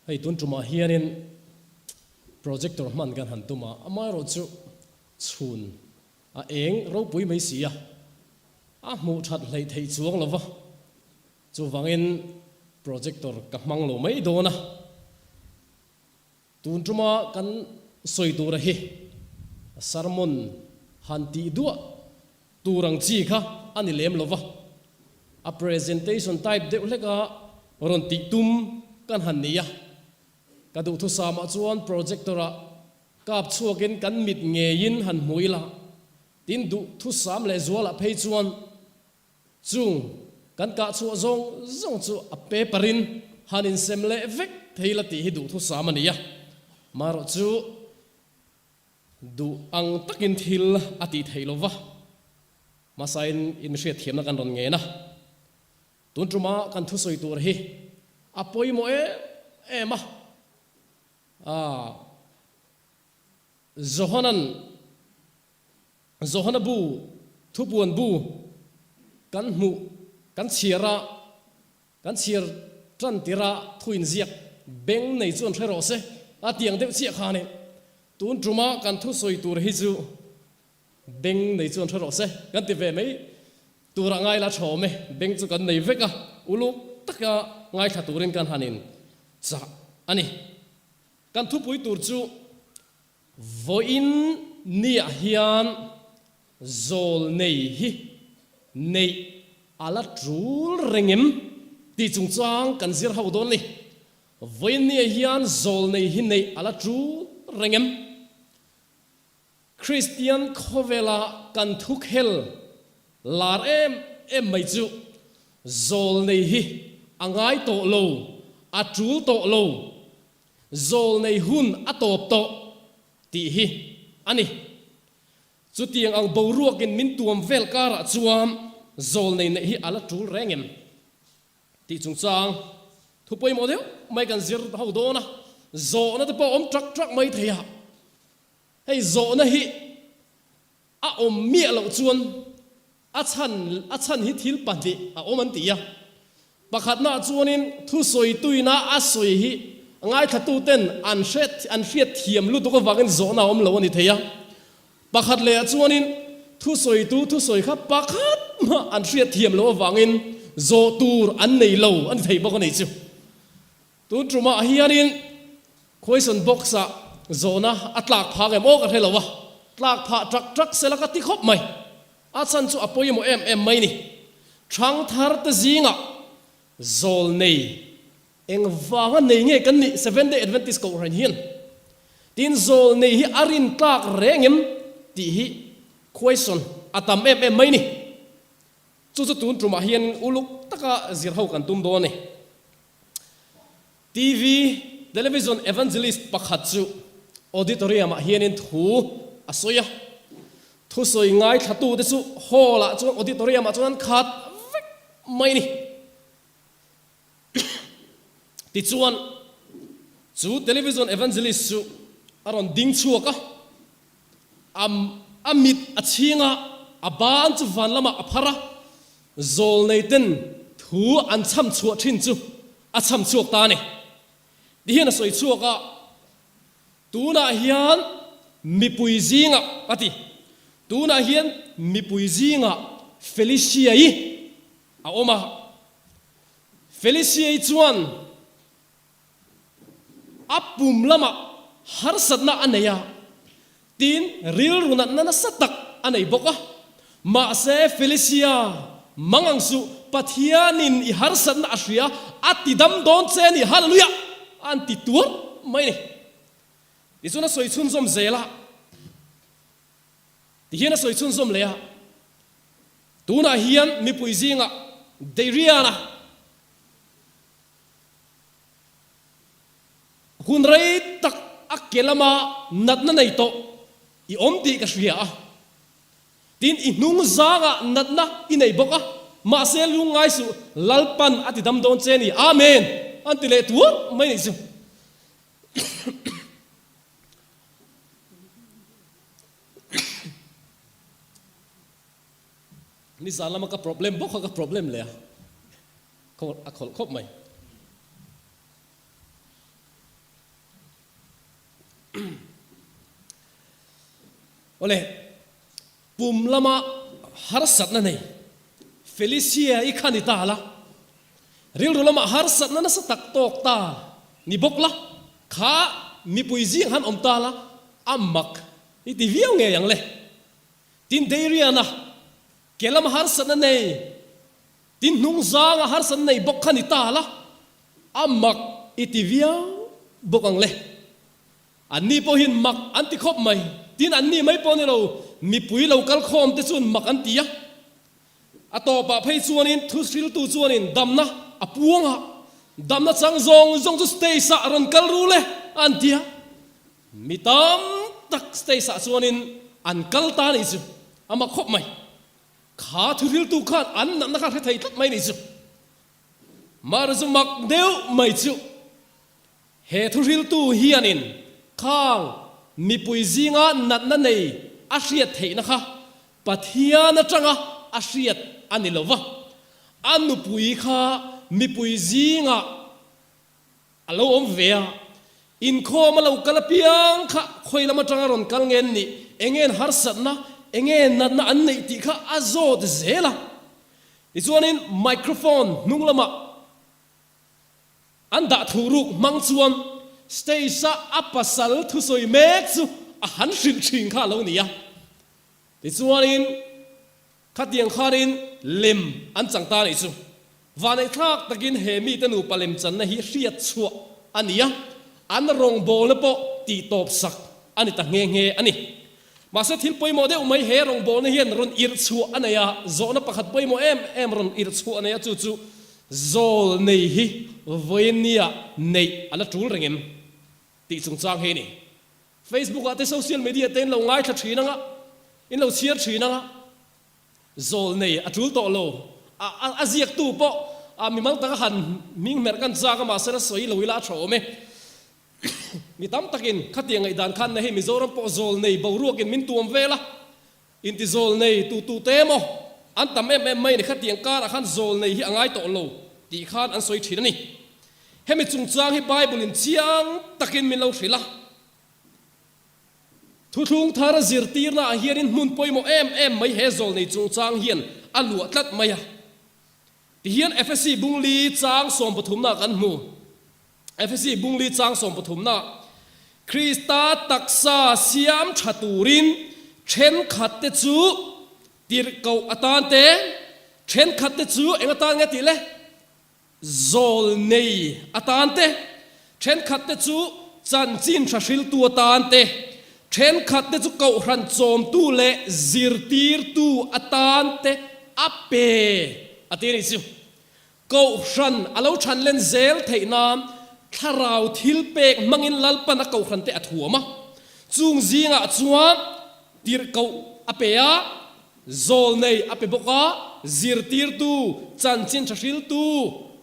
Hei tun tumah hianin projector hman kan han tum a, amaherawhchu chhun a eng ropui mai si a, a hmuh that hleih theih chuang lo va, chuvangin projector ka hmang lo mai dawn a. Tun tuma kan sawi tura hi sermon han tih duah tur ang chi kha a ni lem lo va, a presentation type deuh hleka rawn tih tum kan han ni a. Ka duhthusamah chuan projector-ah kap chhuakin kan mit ngeiin han hmu ila, tin duhthusam leh zualah phei chuan Chung kan kah chhuah zawng zawng chu a paper-in han insem leh vek thei la tih hi duhthusam a ni a, marawh chu duh ang takin thil a tih theih lo va, hmasain inhriatthiamna kan rawn ngen a. Tun tuma kan thusawi tur hi a pawimawh em em a, aah Johanan Johana bu, thupuan bu kan hmuh, kan chhiar a, kan chhiar tan tir a thu inziak beng nei chuan hre rawh se, a tiang deuh chiah kha a ni. Tun tuma kan thusawi tur hi chu beng nei chuan hre rawh se kan ti ve mai tur a ngai la thawm e, beng chu kan nei vek a, uluk taka ngaithla turin kan han in chah a ni. Kan thupui tur chu Vawiin niah hian zawl nei hi neih a la tul reng em tih chungchang kan zir ho dawn ni. Vawiin niah hian zawl nei hi neih a la tul reng em? Kristian khawvela kan thukhel lar em em mai chu zawl nei hi a ngai tawh lo, a tul tawh lo Zawlnei hun a tawp tawh tih hi a ni. Chutiang ang boruakin min tuam vel karah chuan zawlnei neih hi a la tul reng em tih chungchang thu pawimawh deuh mai kan zir ho dawn a, zawhna te pawh a awm trak trak mai thei a. Hei zawhna hi a awm miah loh chuan a chhan a chhan hi thil pahnih a awm an ti a. Pakhatnaah chuanin thusawituina a sawi hi ngaithlatuten an hre an hriat thiam lutuk avangin zawhna a awm lo a ni thei a. Pakhat lehah chuanin thusawitu thusawi kha pakhat mah an hriat thiam loh avangin zawh tur an nei lo a ni thei bawk a ni chu. Tun tumah hianin question box-ah zawhna a tlak phak em aw ka hre lo a, tlak phah ṭak ṭak sela ka ti khawp mai. A chhan chu a pawimawh em em mai ni. Ṭhangthar te zingah zawl nei eng vanga nei nge kan nih Seventh Day Adventist Kohhran hian tin zawl nei hi a rin tlak reng em tih hi question a tam em em mai ni. Chu chu tun tumah hian uluk taka zir ho kan tum dawn a ni. TV, Television Evangelist pakhat chu auditorium-ah hianin thu a sawi a. Thusawi ngaithlatute chu hall-ah chuan auditorium-ah chuan an khat vek mai a ni. Tichuan, chu Television Evangelist chu a rawn ding chhuak a, a a mit a chhing a, a ban chu van lamah a phar a, zawlneiten thu an chham chhuah thin chu a chham chhuak ta a ni. Tihian a sawi chhuak a, Tunah hian mipui zingah, a ti, tunah hian mipui zingah Felicia-i a awm a. Felicia-i chuan a pum lamah harsatna a nei a, tin rilru natna nasa tak a nei bawk a. Mahse Felicia, mang ang suh, Pathianin i harsatna a hria, a ti dam dawn che a ni, Hallelujah! A an ti tuar mai a ni. Tichuan a sawi chhunzawm zel a, tihian a sawi chhunzawm leh a, Tunah hian mipui zingah Darian-a, Hun rei tak a ke lama natna nei tawh i awm tih ka hria a, tin i hnung zangah natna i nei bawk a, mahse lungngai suh, Lalpan a ti dam dawn che ni, Amen! An ti leh tuar mai nih chu. Nizan lama ka problem bawk kha ka problem leh a, a khawlh khawp mai. Awle, pum lama harsatna nei Felicia i kha ni ta la, rilru lama harsatna nasa tak tawk ta ni bawk la, kha mipui zing han awm ta la, a mak i ti viau ngei ang le. Tin Darian-a ke lama harsatna nei, tin hnung zanga harsatna nei bawk kha ni ta la, a mak i ti viau bawk ang le. Anni pawhin mak an ti khawp mai. Tin, anni mai pawh ni lo, mipui lo kal khawm te chuan mak an ti a. A tawpah phei chuanin thuhriltu chuanin damna a puang a, damna chang zawng zawng chu stage ah rawn kal ru le an ti a. Mi tam tak stage ah chuanin an kal ta nih chu a mak khawp mai. Kha thuhriltu khan an natna kha hre thei tlat mai nih chu. Mahre chu mak deuh mai chu. He thuhriltu hianin khang mipui zinga natna nei a hriat theihna kha Pathian atanga a hriat a ni lo va, a nupui kha mipui zingah a lo awm ve a, inkhawm a lo kal apiang kha khawi lam atanga rawn kal nge an nih, enge an harsatna, enge natna an neih tih kha a zawt zel a. Tichuanin microphone hnung lamah An dah thu ruk hmang chuan stage-a a pasal thusawi mek chu a han hrilh thin kha a lo ni a. Tichuanin khatiang khanin lem an chang ta a nih chu. Vaneihthlak takin he mite nupa lem channa hi hriat chhuah a ni a, an rawngbawlna pawh tihtawp sak a ni ta nghe nghe a ni. Mahse thil pawimawh deuh mai he rawngbawlna hian rawn irh chhuah a nei a, zawhna pakhat pawimawh em em rawn irh chhuah a nei a, chu chu zawl nei hi vawinia neih a la tul reng em tih chungchang hi a ni. Facebook ah te social media te in lo ngaithla thin ang a, in lo chhiar thin ang a, zawl nei a tul tawh lo, a ziaktu pawh a mimal taka han hming hmerh kan chak a, mahse la sawi lo ila a tha awm e. Mi tam takin khatiang ngaihdan khan na hei Mizoram pawh zawl nei boruakin min tuam vel a, inti zawl nei tu tu te emaw an tam em em mai ni khatiang karah khan zawl nei hi a ngai tawh lo tih khan an sawi thin a ni. Hemi chungchang hi Bible in chiang takin min lo hrilh a, Thuthlung thar zirtirna ah hianin hmun pawimawh em em mai he zawl nei chungchang hian a luah tlat mai a. Tihian Efesi bungli chang sawmpathumna kan hmu. Efesi bungli chang sawmpathumna, Krista taksa siam tha turin thenkhatte chu tirhkoh atan te, thenkhatte chu eng atan nge tih le? Zawl nei atan te, thenkhatte chu chanchin tha hriltu atan te, thenkhatte chu kohhran chawmtu leh zirtirtu atan te a pe a ti a nih chu. Kohhran a lo than len zel theih nan thlarau thil pek hmangin Lalpan a kohhran te a thuam a, chung zingah chuan tirhkoh a pe a, zawlnei a pe bawk a, zirtirtu, chanchin tha hriltu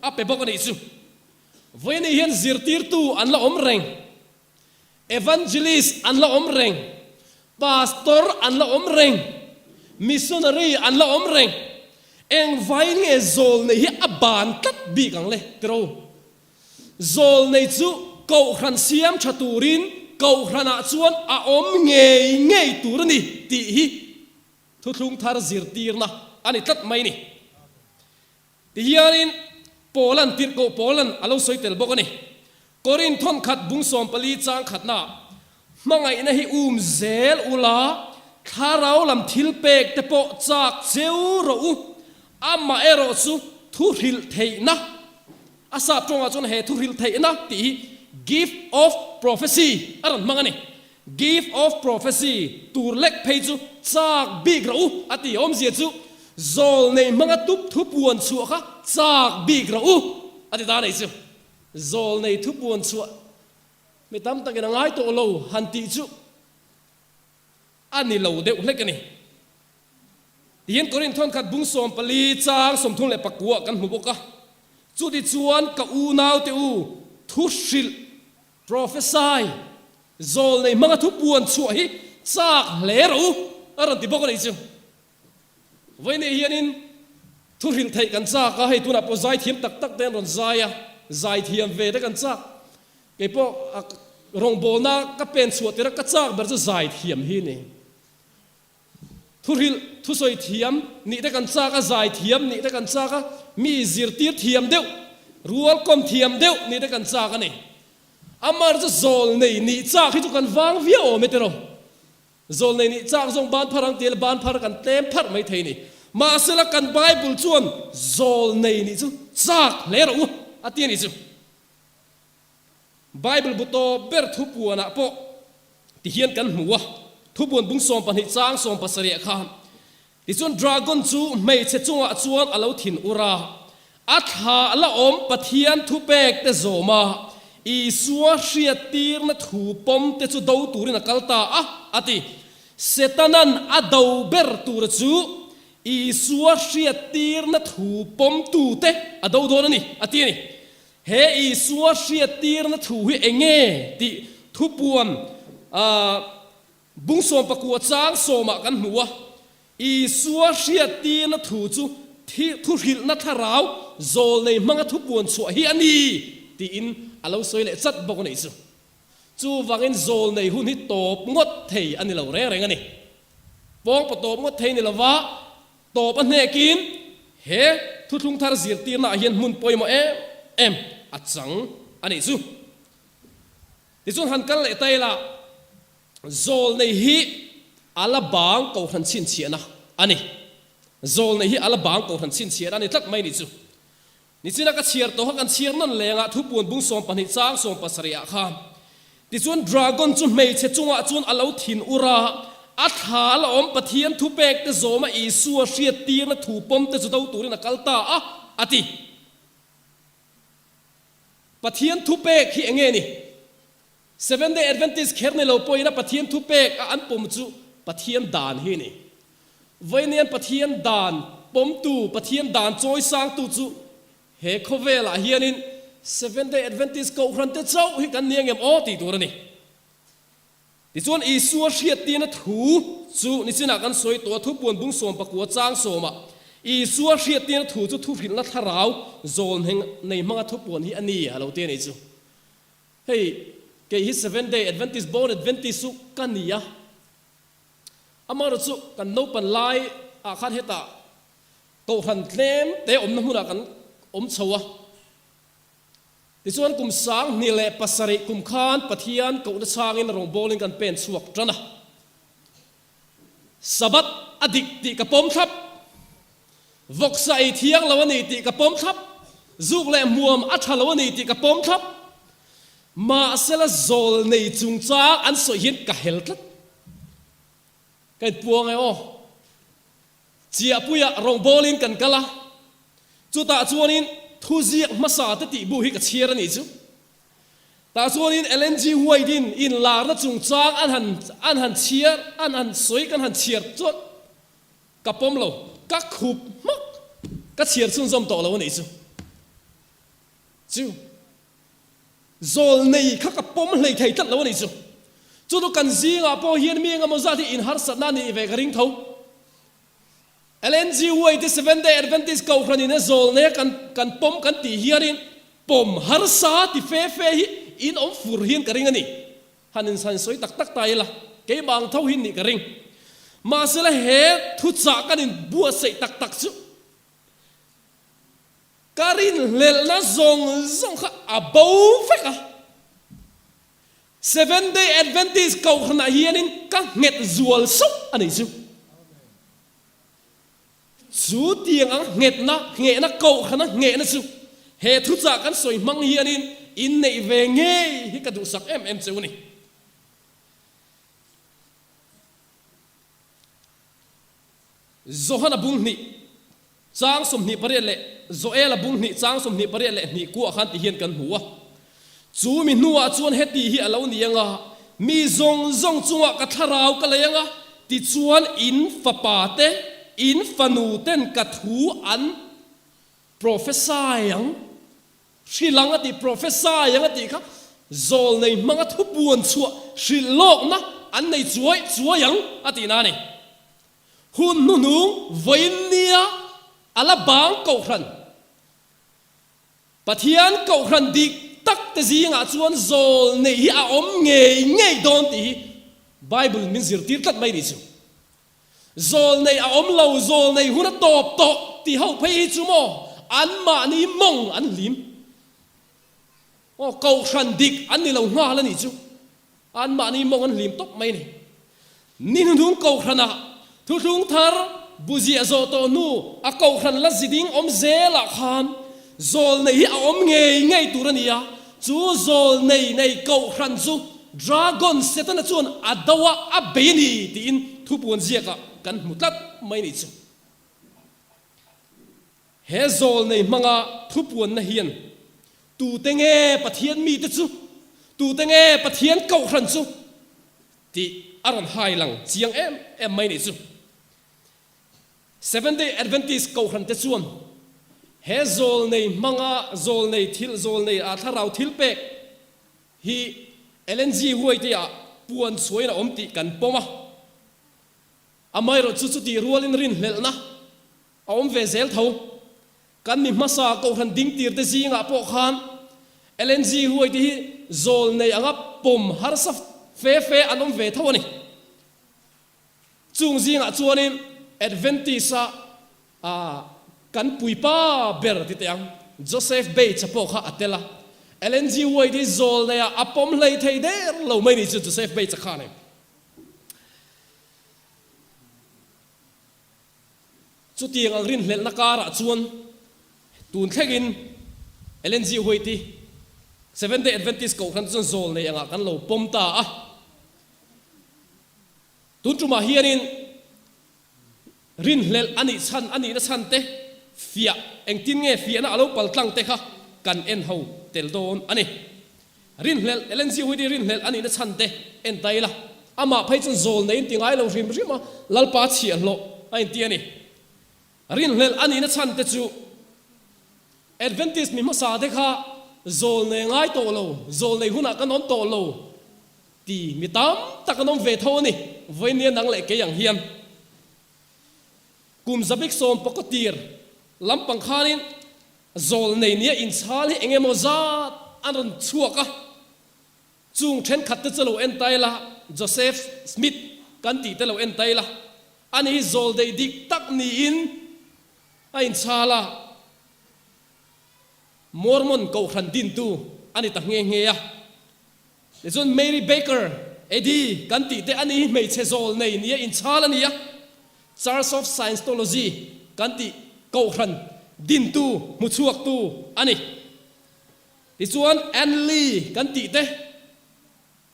a pe bawk a nih chu. Vawiini hian zirtirtu an la awm reng. Evangelist an la awm reng, Pastor an la awm reng, Missionary an la awm reng. Engvai nge zawlnei hi a ban tlat bik ang le tiro? Zawlnei chu kohhran siam tha turin kohhranah chuan a awm ngei ngei tur a ni tih hi thuthlung thar zirtirna a ni tlat mai ni. Tihianin Paula'n tirhkoh Paula'n a lo sawi tel bawk a ni. Korinth thawnkhat bung 14 chang khatnaah, Hmangaihna hi um zel ula, thlarau lam thil pek te pawh chak cheu rawh u, amaherawh chu thu hrilh theihna, a sap tawngah chuan he thu hrilh theihna tih hi gift of prophecy a rawn hmang a ni. Gift of prophecy tur lek phei chu chak bik rawh u a ti awmzia chu zawl nei hmanga tup thu puan chhuah kha chak bik rawh u a ti ta nei chu. Zawl nei thu puan chhuah mi tam takin a ngai tawh lo han tih chu a ni lo deuh hlek a ni. Tihian Korinth thawnkhat bung 14 chang 39 kan hmu bawk a, Chutichuan ka unaute u thu hrilh Prophesy, Zawl nei hmanga thu puan chhuah hi chak hle rawh u, a rawn ti bawk a nih chu. Vawiin hianin thu hrilh theih kan chak a, hei tunah pawh zaithiam tak tak te an rawn zai a, zaithiam ve te kan chak. Kei pawh rawngbawlna ka pen chhuah tirh a ka chak ber chu zaithiam hi a ni. Thuhrilh, thusawi thiam nih te kan chak a, zai thiam nih te kan chak a, mi zirtir thiam deuh, rual kawm thiam deuh nih te kan chak a ni. Amar chu zawl nei nih chak hi chu kan vang viau awm e tiraw. Zawl nei nih chak zawng ban phar ang ti ila ban phar kan tlem pharh mai thei a ni. Mahsela kan Bible chuan zawl nei nih chu chak hle rawh u a ti a nih chu. Bible bu tawp ber thupuanah pawh ti hian kan hmu a, thupuan bung 12 chang 70 khan. Tichuan dragon chu hmeichhe chungah chuan a lo thin ur a, a thla la awm Pathian thupek te zawm a, Isua hriattirna thu pawm te chu do turin a kal ta a, a ti. Setanan a do ber tura chu Isua hriattirna thu pawmtute a do dawn a ni, a ti a ni. He Isua hriattirna thu hi eng nge tih thupuan bung 19 chang sawmah kan hmu a. Isua hriattirna thu chu thuhrilhna thlarau zawlnei hmanga thupuan chhuah hi a ni tiin a lo sawi leh chat bawk a nih chu. Chuvangin zawlnei hun hi tawp ngawt thei a ni lo reng reng a ni. Pawngpaw tawp ngawt thei ni lova Tawp a hnekin he thuthlung thar zirtirna ah hian hmun pawimawh em em a chang a nih chu. Tichuan han kal leh ta ila, Zawlnei hi a la bang kohhran chhinchhiahna a ni. Zawlnei hi a la bang kohhran chhinchhiahna a ni tlat mai nih chu. Nichina ka chhiar tawh kha kan chhiar nawn lengah thupuan bung 12 chang 70 ah khan tichuan dragon chu hmeichhe chungah chuan a lo thin ur a, a thla la awm Pathian thupek te zawma Isua hriattirna thu pawm te chu do turin a kal ta a, a ti. Pathian thupek hi enge ni? Seventh Day Adventist kher ni lo pawhin a Pathian thupek a an pawm chu Pathian dan hi a ni. Vawiinian Pathian dan pawmtu, Pathian dan chawisangtu chu he khawvelah hianin Seventh Day Adventist kohhran te chauh hi kan ni angem aw tih tur a ni. Tichuan Isua hriattirna thu chu nichinah kan sawi tawh a, thupuan bung 19 chang sawmah Isua hriattirna thu chu thuhrilhna thlarau zawl nei hmanga thupuan hi a ni a lo ti a nih chu. Hei, kei hi Seventh Day Adventist, Born Adventist chu ka ni a. Amaherawh chu kan naupan lai ah khan hetah kohhran tlem te awmna hmunah kan awm chho a. Tichuan kum 2007 kum khan Pathian kohna changin rawngbawlin kan pen chhuak tan a. Sabbath a dik tih ka pawm thlap. Vawksa ei thiang lo a ni tih ka pawm thlap. Zuk leh hmuam a tha lo a ni tih ka pawm thlap. Mahsela zawl nei chungchang an sawi hian ka hel tlat. Ka inpuang e aw. Chiahpuiah rawngbawlin kan kal a, chutah chuanin thuziak hmasa te tih bu hi ka chhiar a nih chu. Tah chuanin Ellen G. White-in inlarna chungchang an han an han chhiar an han sawi kan han chhiar chuan ka pawm lo, ka khup hmak, ka chhiar chhunzawm tawh lo a nih chu. Chu zawl nei kha ka pawm hlei thei tlat lo a nih chu. Chu chu kan zingah pawh hian mi engemaw zat hi inharsatna a nih ve ka ring tho. LNG White Seventh Day Adventist Kohhranin a zawl nei a kan kan pawm kan tih hianin pawm harsa ti fe fe hi in awm fur hian ka ring a ni. Han in han sawi tak tak ta ila, keimah ang tho hi nih ka ring. Mahsela he thuchah kan in buatsaih tak tak chu ka rinhlelhna zawng zawng kha a bo vek a. Seventh Day Adventist Kohhranah hianin ka nghet zual sauh a nih chu. Chu tiang ang nghetna, nghehna, Kohhrana nghehna chu he thuchah kan sawi hmang hianin inneih ve ngei hi ka duhsak em em cheu a ni. Johana bung hnih chang 28 leh Joela bung hnih chang 28 leh hnih kuah khan ti hian kan hmu a. Chu mi hnuah chuan heti hi a lo ni ang a, mi zawng zawng chungah ka thlarau ka lei ang a, tichuan in fapa te, in fanu ten ka thu an prophesy ang. Hrilh ang a tih, prophesy ang a tih kha zawlnei hmanga thupuan chhuah hrilh lawkna an nei chuai chuai ang a tihna a ni. Hun hnuhnung vawiin nia a la bang kohhran. Pathian kohhran dik tak te zingah chuan zawl neih hi a awm ngei ngei dawn tih hi Bible min zirtir tlat mai nih chu. Zawlnei a awm lo, zawlnei hun a tawp tawh tih ho phei hi chu maw anmahni mawng an hlim. Aw, kohhran dik an ni lo nghal a nih chu. Anmahni mawng an hlim tawp mai a ni. Ni hnuhnung kohhranah thuthlung thar bu ziah zawh tawh hnu a kohhran la ziding awm zelah khan zawlnei hi a awm ngei ngei tur a ni a, chu zawlnei nei kohhran chu Dragon Setana chuan a do a, a bei a ni tiin thupuan ziakah kan hmu tlat mai a nih chu. He zawlnei hmanga thupuanna hian tute nge Pathian mite chu, tute nge Pathian kohhran chu tih a rawn hai lang chiang em em mai nih chu. Seventh-day Adventist kohhran te chuan he zawlnei hmanga zawlnei thil zawlnei ah thlarau thil pek hi Ellen G. White ah puan chhuain a awm tih kan pawm a. Amaherawhchu chu chutih rualin rinhlelhna a awm ve zel tho. Kan mi hmasa kohhran dingtir te zingah pawh khan Ellen G. White hi zawl nei anga pawm harsa fe fe an awm ve tho a ni. Chung zingah chuanin Adventist-a kan puipa ber ti teh ang, Joseph Bates-a pawh kha a tel a. Ellen G. White hi zawl neiah a pawm hlei thei der lo mai ni chu Joseph Bates-a khan e. Chutiang ang rinhlelhna karah chuan tun thlengin Ellen G. White-i Seventh-day Adventist kohhran te chuan zawl nei angah kan lo pawm ta a. Tun tumah hianin rinhlelh a nih chhan a nihna chhan te fiah engtin nge fiahna a lo pal tlang te kha kan en ho tel dawn a ni. Rinhlelh, Ellen G. White-i rinhlelh a nihna chhan te en ta ila, amah phei chuan zawl nei inti ngai lo hrim hrim a, Lalpa chhiahhlawh a inti a ni. Rinhlelh a nihna chhan te chu Adventist mi hmasa te kha zawl nei ngai tawh lo, zawl nei hunah kan awm tawh lo ti mi tam tak an awm ve tho a ni, vawinia nang leh kei ang hian. Kum zabik sawm pakaw tir lampang khanin Zawl nei nia inchhal hi eng emaw zat an rawn chhuak a, chung thenkhat te chu lo en ta ila, Joseph Smith kan tih te lo en ta ila, ani hi zawl deih dik tak niin a inchhal a, Mormon kohhran dintu a ni ta nghe nghe a. Tichuan Mary Baker Eddy kan tih te ani hi hmeichhe zawl nei nia inchhal a ni a, Church of Scientology kan tih kohhran dintu hmuchhuaktu a ni. Tichuan Ann Lee kan tih te,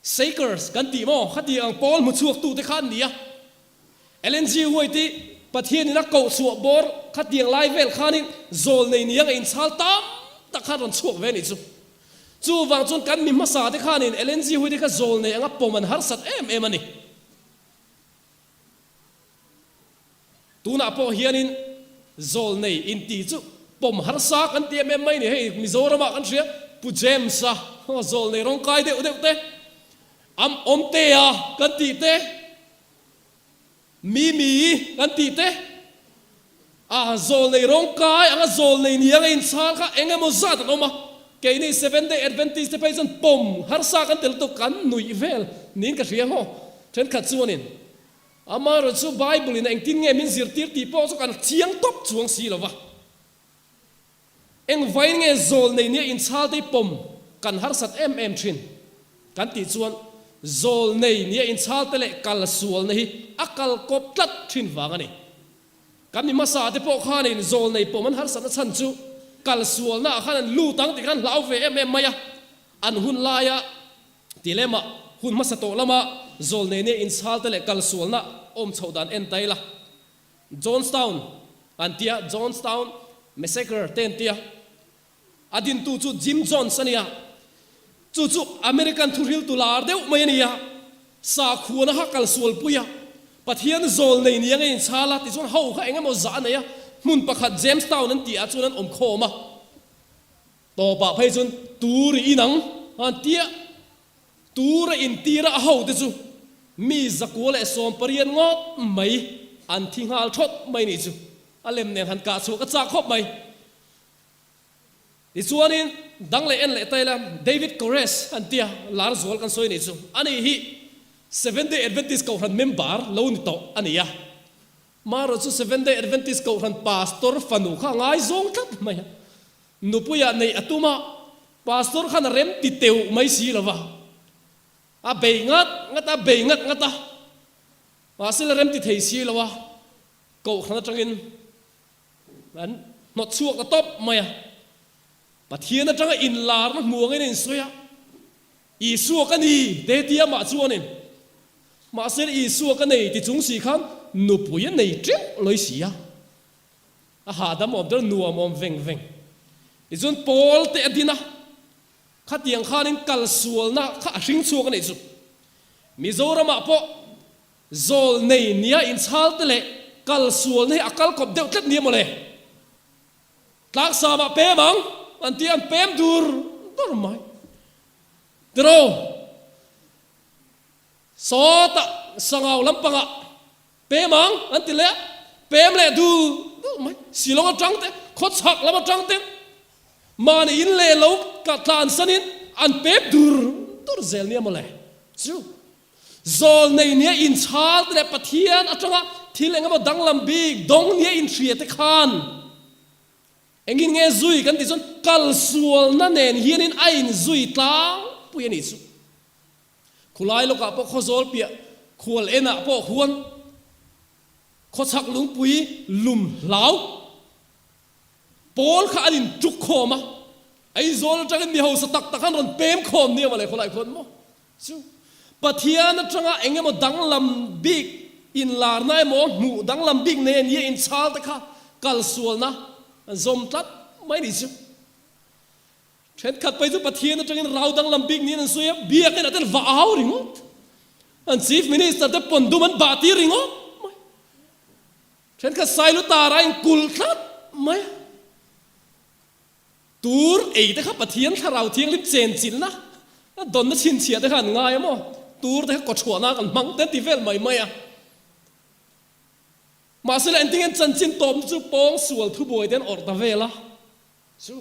Shakers kan tih maw khati ang pawl hmuchhuaktu te kha an ni a. Ellen G. White i Pathianin a kohchhuah bawr khatiang lai vel khanin zawl nei niang a inchhal tam tak khan rawn chhuak ve a nih chu. Chuvang chuan kan mi hmasa te khanin Ellen G. White i kha zawl nei anga pawm an harsat em em a ni. Tunah pawh hianin zawl nei inti chu pawm harsa kan ti em em mai ni. Hei Mizoramah kan hria Pu James-a zawl nei rawngkai deuh deuh te, Am Awmtea kan tih te, Mimi kan tih te, a zawl nei rawngkai anga zawl nei ni anga inchhal kha eng emaw zat an awm a. Keini Seventh Day Adventist te phei chuan pawm harsa kan tel tawk kan nuih vel niin ka hria haw. Thenkhat chuanin amaherawh chu Bible in engtin nge min zirtir tih pawh chu kan chiang tawp chuang si lo va. Engvain nge zawl nei nia inchhal te pawm kan harsat em em thin kan tih chuan zawl nei nia inchhal te leh kal sualna hi a kal kawp tlat thin vang a ni. Kan mi hmasa te pawh khanin zawl nei pawm an harsatna chhan chu kal sualna ah khan an lut ang tih khan hlau ve em em mai a, an hun laia ti lemah hun hmasa tawh lama zawl nei nia inchhal te leh kal sualna awm chhoh dan en ta ila. Jonestown an tia, Jonestown Massacre te an tia. A dintu chu Jim Jones a nia. Chu chu American thuhriltu lar deuh mai a nia. Sakhuana kha kal sualpui a, Pathian zawl nei nia nge inchhal a, tichuan ho kha eng emaw zah a nei a, hmun pakhat Jamestown an tih ah chuan an awm khawm a. Tawpah phei chuan tur i inang an tia. Tura intira a hote chu mi 118 ngawt mai an thi nghal thawt mai nih chu a lem nen han kah chhuah ka chak khawp mai. Tichuanin dang leh en leh ta ila David Koresh an tia lar zual kan sawi nih chu ani hi Seventh Day Adventist Kohhran member lo ni tawh a ni a. Marawh chu Seventh Day Adventist Kohhran Pastor fanu kha a ngaizawng tlat mai a. Nupuiah neih a tum a, Pastor khan a rem ti teuh mai si lo va. A bei ngat ngat a, bei ngat ngat a. Mahse la rem ti thei si lo a, Kohhran atangin an hnawt chhuak ta tawp mai a. Pathian atanga inlarna hmu angin a insawi a, Isua ka ni te tia mah chuanin, mahse Isua ka nei ti chung si khan nupui a nei teuh lawih si a, a hahdam awm deuh nuam awm veng veng. Tichuan Paul te a din a, khatiang khanin kalsualna kha a hring chhuak a nih chu. Mizoramah pawh zawl nei nia inchhal te leh kalsualna hi a kal kawp deuh tlat nia mawle. Tlangsam ah pem ang an ti a, an pem dur dur mai. Tiraw, sawtah sangau lampangah pem ang an ti leh a, pem leh dur dur mai. Shillong atang te, khawchhak lam atang te mahni in leh lo tlansanin an pem dur dur zel nia mawle chu. Zawlnei nia inchhal te leh Pathian atanga thil eng emaw danglam bik dawng nia inhria te khan engin nge zui kan tih chuan kalsualna nen hianin a inzui tlangpui a nih chu. Khulai lawkah pawh khawzawl piah khual enah pawh huan khawchhak lungpui lum hlau Pawl kha an intuk khawm a, Aizawl atangin mi hausa tak tak an rawn pem khawm nia mawle khawlai khuan maw chu Pathian atanga eng emaw danglam bik inlarna emaw hmuh danglam bik nei a nia inchhal te kha kalsualna an zawm tlat mai ni chu. Thenkhat phei chu Pathian atangin rau danglam bik niin an sawi a, biakin ah ten va au ringawt, an Chief Minister te pawn dum an bah tir ringawt mai. Thenkhat Sailutar a inkulh tlat mai a. Tur ei te kha Pathian Thlarau Thianghlim chenchilhna a dawnna chhinchhiah te kha an ngai a maw? Tur te kha kawchhuahna kan hmang te an ti vel mai mai a. Mahse la engtin nge chanchin tawpna chu pawng sual thubuai te an awrh ta vel a. Chu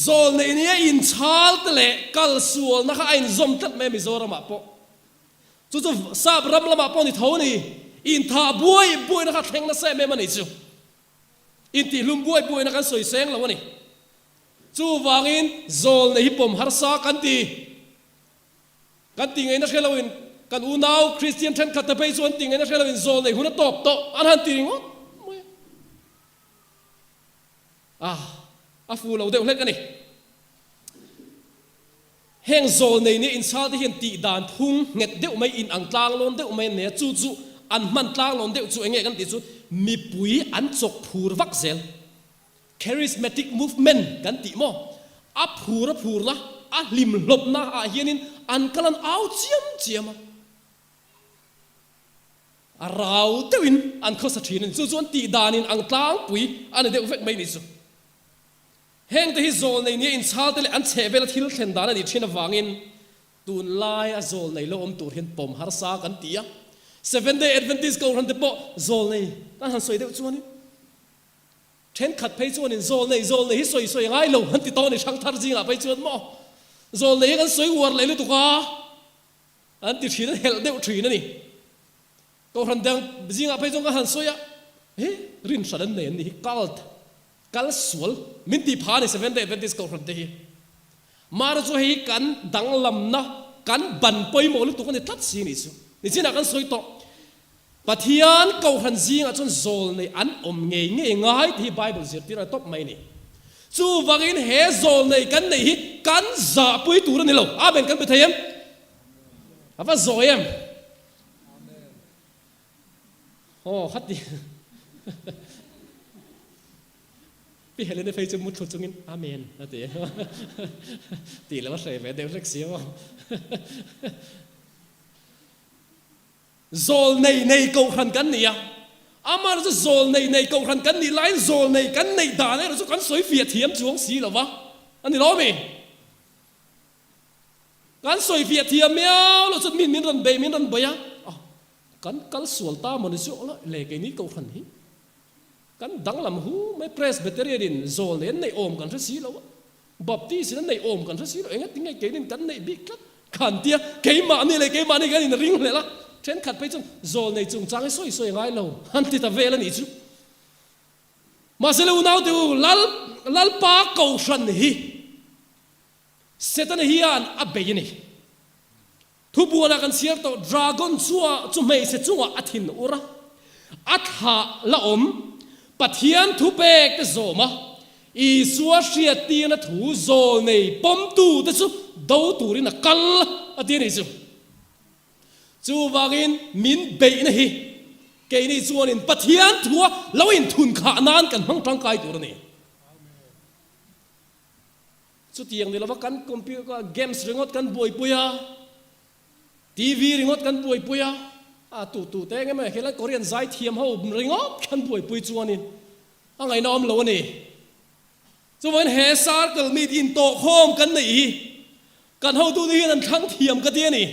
zawlnei nia inchhal te leh kal sualna kha a inzawm tlat mai a Mizoramah pawh. Chu chu sap ram lamah pawh ni tho a ni. Inthah buai buaina kha thleng nasa em em a nih chu. Intihlum buai buaina kan sawi seng lo a ni. Chuvangin zawlnei hi pawm harsa kan ti. Kan ti ngaihna hre loin kan unau Kristian thenkhat te phei chu an ti ngaihna hre loin zawlnei hun a tawp tawh an han ti ringawt mai a. A, a fu lo deuh hlek a ni. Heng zawl nei nia inchhal te hian tih dan phung nghet deuh mai, in ang tlanglawn deuh mai an nei a, chu chu an hman tlanglawn deuh chu enge kan tih chu mipui an chawk phur vak zel. Charismatic movement kan tih maw? A phur a phurna, a hlim hlawpna ah hianin an kal an au chiam chiam a. A rau deuhin an khawsa thin a ni. Chu chu an tih danin ang tlangpui a ni deuh vek mai ni chu. Hengte hi zawlnei nia inchhalte leh an chhehvela thil thlen dan a nih thin avangin tunlai a zawlnei lo awm tur hian pawm harsa kan ti a. Seventh Day Adventist Kohhran te pawh zawlnei kan han sawi deuh chuanin thenkhat phei chuanin zawlnei zawlnei hi sawi sawi a ngai lo an ti tawh a ni hrangthar zingah phei chuan maw zawlnei hi kan sawi uar leh lutuk a an ti thin an helh deuh thin a ni. Kohhran dang zingah phei chuan ka han sawi a, he rinhran an nei an nih hi cult Kal sual min tih pha a ni Seventh Day Adventist Kohhran te hi. Mara chu hei hi kan danglamna, kan ban pawimawh lutuk a ni tlat si a nih chu. Nichinah kan sawi tawh, Pathian Kohhran zingah chuan zawl nei an awm ngei ngei ngai tih hi Bible zirtir a ni tawp mai a ni. Chuvangin he zawl nei kan neih hi kan zahpui tur a ni lo. Amen kan pe thei em? A va zawi em? Aw khati Pi Helene phei chu muthlu chungin Amen a ti tih lo a hreh ve deuh hlek si maw. Zawl nei nei kohhran kan ni a, amaherawh chu zawl nei nei kohhran kan nih laiin zawl nei kan neih dan erawh chu kan sawi fiah thiam chuang si lo va, a ni lo mi? Kan sawi fiah thiam miau lo chuan min min rawn bei min rawn bei a, kan kal sual ta maw ni chu aw le keini kohhran hi kan danglam hu mai Presbyterian in zawl nei an neih awm kan hre si lo a, Baptist in an neih awm kan hre si lo engati nge keinin kan neih bik tlat khan tia keimahni leh keimahni kan inring hlelh a. Thenkhat phei chuan zawlnei chungchang hi sawi sawi a ngai lo an ti ta vel a nih chu. Mahse le unaute u, Lal, Lalpa Kohhran hi Setana hian a bei a ni. Thubuanah kan chhiar tawh, Dragon chua chu hmeichhe chungah a thin ur a, a thlah la awm, Pathian thupek te zawm a, Isua hriattirna thu zawlnei pawmtute chu do turin a kal a ti a nih chu. Chuvangin min beihna hi keini chuanin Pathian thua lo inthunkhah nan kan hmang tangkai tur a ni. Chutiang ni lova kan computer games ringawt kan buaipui a, TV ringawt kan buaipui a, a tu tu te eng emaw helai Korean zaithiam ho ringawt kan buaipui chuanin a ngaihna awm lo a ni. Chuvangin he circle meet intawhkhawm kan neih hi kan hotute hian an thlang thiam ka ti a ni.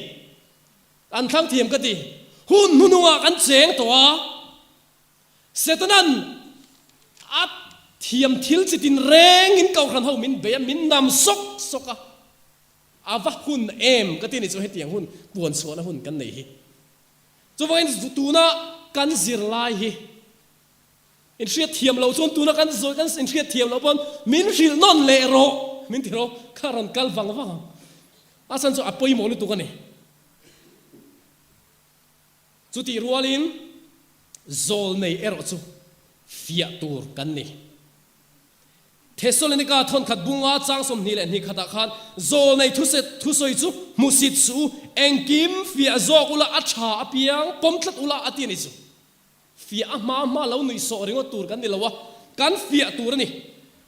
An thlang thiam ka ti. Hun hnunungah kan cheng tawh a. Setanan a thiam thil chi tin rengin Kohhran ho min bei a, min nam sawk sawk a, a va hun em ka ti a ni chu hetiang hun puan chhuahna hun kan nei hi. Chuvangin tuna kan zirlai hi inhriat thiam loh chuan tuna kan zawi kan inhriat thiam loh pawn min hrilh nawn leh rawh min ti rawh kha rawn kal vang vang ang. A chhan chu a pawimawh lutuk a ni. Chutih rualin zawlnei erawh chu fiah tur kan ni. Thesalonika thawnkhat bunga chang 22 khatah khan zawlnei thusawi chu hmusit suh u, engkim fiah zawk ula a tha apiang pawm tlat ula a ti a ni chu. Fiah a hma hma lo nuih sawh ringawt tur kan ni lo a, kan fiah tur a ni.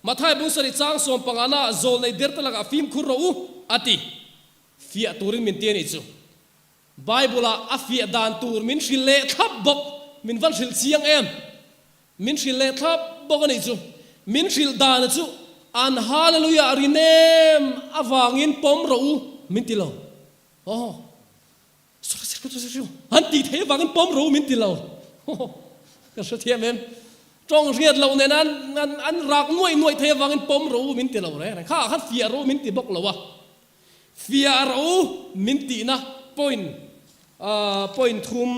Mathai bung sarih chang sawmpangana zawlnei derte lakah fimkhur rawh u a ti. Fiah turin min ti a ni chu. Bible-ah a fiah dan tur min hrilh leh thlap bawk. Min van hrilh chiang em? Min hrilh leh thlap bawk a nih chu. Min hrilh dana chu an Hallelujah ri nem avangin pawm rawh u min ti lo. Aw, an tih theih avangin pawm rawh u min ti lo. Ka hrethiam em? Tawng hriat loh nena an rak nuaih nuaih theih avangin pawm rawh u min ti lo reng reng. Kha ah khan fiah rawh u min ti bawk lo a. Fiah rawh u min tihna point point thum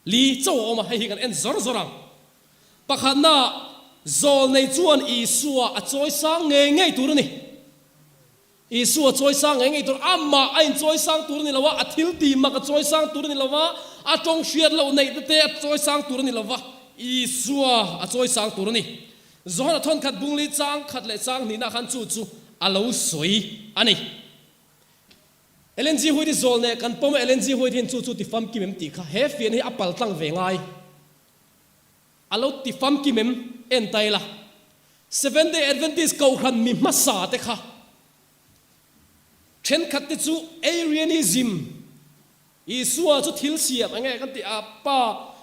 li cho a awm a, hei hi kan en zawr zawr ang. Pakhatna, zawlnei chuan Isua a chawisang ngei ngei tur a ni. Isua a chawisang ngei ngei tur, amah a inchawisang tur a ni lo a, a thil tih mak a chawisang tur a ni lo a, a tawng hriat loh neih te te a chawisang tur a ni lo va, Isua a chawisang tur a ni. Johana thawnkhat bungli chang khat leh chang hnihna khan chu chu a lo sawi a ni. Ellen G. White-i zawl neh kan pawm a, Ellen G. White hian chu chu ti famkim em tih kha he fiahna hi a pal tlang ve ngai. A lo ti famkim em? En ta ila. Seventh Day Adventist Kohhran mi hmasa te kha thenkhat te chu Arianism Isua chu thil siam eng nge kan tih a, Pa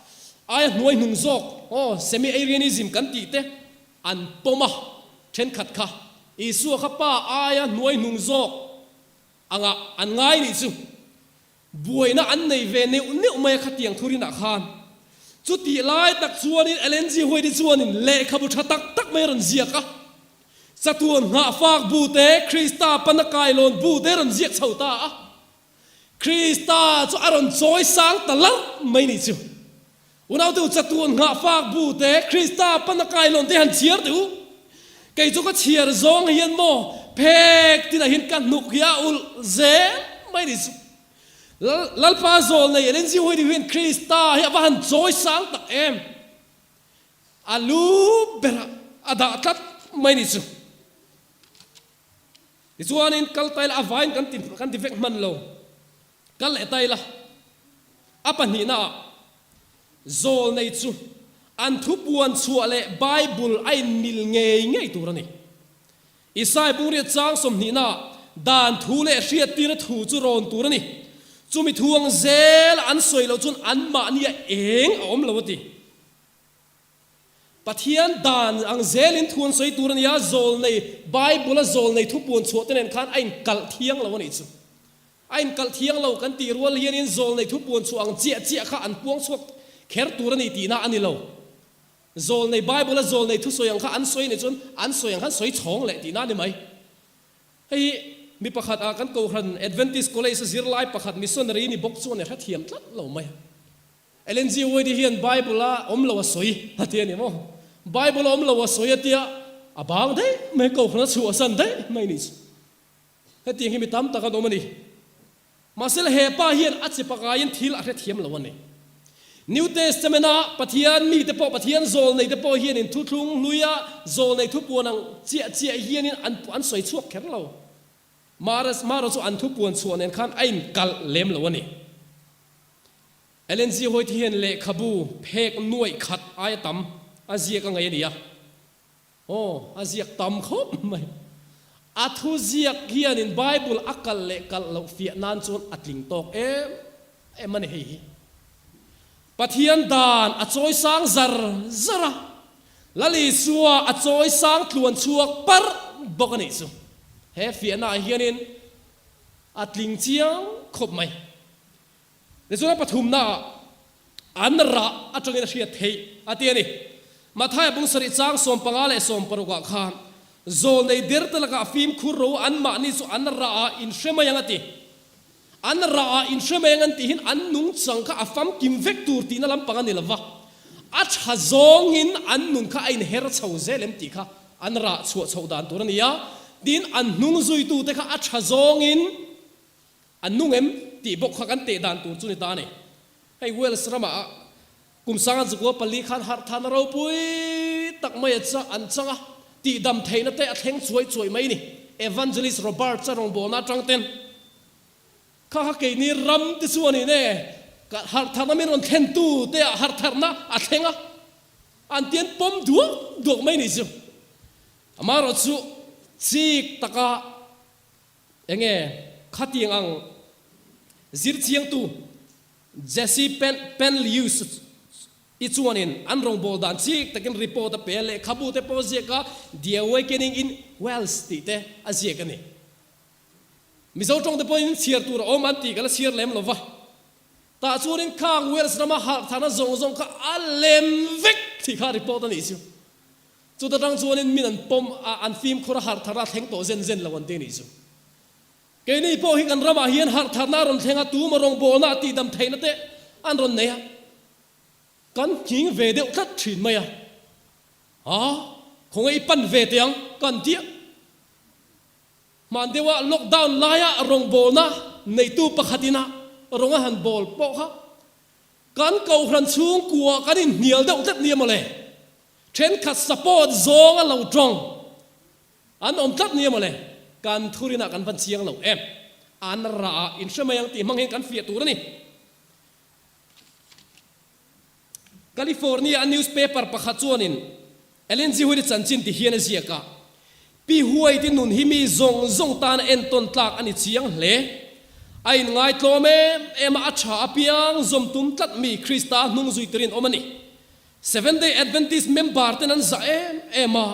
aia hnuai hnung zawk, aw, semi-Arianism kan tih te an pawm a, thenkhat kha Isua kha Pa aia hnuai hnung zawk angah an ngai nih chu buaina an nei ve neuh neuh mai a khatiang thurinah khan. Chutih lai tak chuanin Ellen G. White-i chuanin lehkhabu tha tak tak mai a rawn ziak a, Chatuan nghahfak bu te, Krista pana kailawn bu te a rawn ziak chho ta a. Krista chu a rawn chawi sang ta larh mai nih chu. Unaute u chatuan nghah fak bu te Krista pan a kailawn te han chhiar teh u. Kei chu ka chhiar zawng hian maw phek tinah hian ka hnuk hi a ulh zel mai nih chu. Lalpa zawl nei Ellen G. White hian Krista hi a va han chawi sang tak em. A lu berah a dah tlat mai nih chu. Tichuanin kal ta ila a vain kan ti kan ti vek hman lo. Kal leh ta ila a pahnihna ah zawl nei chu an thupuan chhuah leh Bible a inmil ngei ngei tur a ni. Isai bungriat chang 20 ah dan thu leh hriattirna thu chu rawn tur a ni. Chumi thu ang zel an sawi loh chuan anmahnia eng a awm lo a ti. Pathian dan ang zelin thu an sawi tur a ni a, zawlnei, Bible-a zawlnei thupuan chhuah te nen khan a inkalh thiang lo a nih chu. A inkalh thiang lo kan tih rual hianin zawlnei thupuan chhuah ang chiah chiah kha an puang chhuak kher tur a ni tihna a ni lo. Zawlnei, Bible-a zawlnei thusawi ang kha an sawi a nih chuan an sawi ang khan sawi chhawng leh tihna a ni mai. Hei hi. mi pakhat ah kan Kohhran Adventist College a zirlai pakhat missionary ni bawk chuan a hrethiam tlat lo mai a. Ellen G. White hian Bible a awm lo a sawi a ti a ni maw? Bible a awm lo a sawi a tia a bang daih mai, Kohhran a chhuahsan daih mai nih chu. Hetiang hi mi tam tak an awm a ni. Mahse he pa hian a che pakaiin thil a hrethiam lo a ni. New Testament-a Pathian mite pawh, Pathian zawlneite pawh hianin thuthlung hluia zawlnei thupuan ang chiah chiah hianin an an sawi chhuak kher lo. Marawh chu an thupuan chhuah nen khan a inkalh lem lo a ni. Ellen G. White hian lehkhabu phek nuaih khat aia tam a ziak a ngaih a ni a. Aw, a ziak tam khawp mai. A thu ziak hianin Bible a kalh leh kalh loh fiah nan chuan a tling tawk em em a ni hei hi. Pathian dan a chawi sang zar zar a, Lal Isua a chawi sang tluan chhuak parh bawk a nih chu. He fiahnaah hianin a tling chiang khawp mai. Tichuan a pathumnaah an rah atangin a hriat theih a ti a ni. Mathaia bung sarih chang 15 leh 60 ah khan zawlnei derte lakah fimkhur ro anmahni chu an rah ah inhre mai ang a ti. An rah ah inhre mai ang an tih hin an nungchang kha a famkim vek tur tihna lampang a ni lova, a tha zawngin an nun kha a inher chho zel em tih kha an rah chhuah chhoh dan tur a ni a. Tin, an hnung zuitute kha a tha zawngin A nung em? tih bawk kha kan teh dan tur chu ni ta a ni. Hei Wales ramah kum sanga zakua pali khan harhthana ropui tak mai a chah an chang a, tihdam theihna te a thleng chuai chuai mai ni. Evangelist Roberts-a rawngbawlna atang ten kha kha keini ram te chu a ni ne, harhtharna min rawn thlen tu te ah harhtharna a thleng a, an ti an pawm duak duak mai ni chu. Amaherawhchu chik taka Enge khatiang ang zirchiangtu Jesse Penlius i chuanin an rawngbâwl dan chik takin report a pe a, lehkhabu te pawh a ziak a, The Awakening in Wales tih te a ziak a ni. Mizo tawng te pawhin chhiar tur a awm an tih ka la chhiar lem lo va. Tah chuanin khang Wales rama harhthana zawng zawng kha a lem vek tih kha report a nih chu. Chuta tang chuanin min an pawm a, an fimkhur a, harh tharna a thleng tawh zen zen lo an ti a nih chu. Keini pawh hi kan ramah hian harh tharna a rawn thleng a, tuma rawngbawlna a tihdam theihna te an rawn nei a, kan nghing ve deuh tlat thin mai a. A, khawnge i pan ve teh ang kan ti a. Hman deuha lockdown laia rawngbawlna neitu pakhatin a rawng a han bawl pawh kha kan kohhran chhungkua kan inhnial deuh tlat nia mawle. Thenkhat support zawng a lo tawng an awm tlat nia mawle, kan thurinah kan van chiang lo em? An rah ah inhre mai ang tih hmang hian kan fiah tur a ni. California a newspaper pakhat chuanin Ellen G. White chanchin ti hian a ziak a, Pi White-i nun hi mi zawng zawng tana entawn tlak a ni chiang hle. A inngai tlawm em em a, a tha apiang zawm tum tlat mi Krista hnung zui turin awm a ni. Seventh Day Adventist member ten an zah em em a,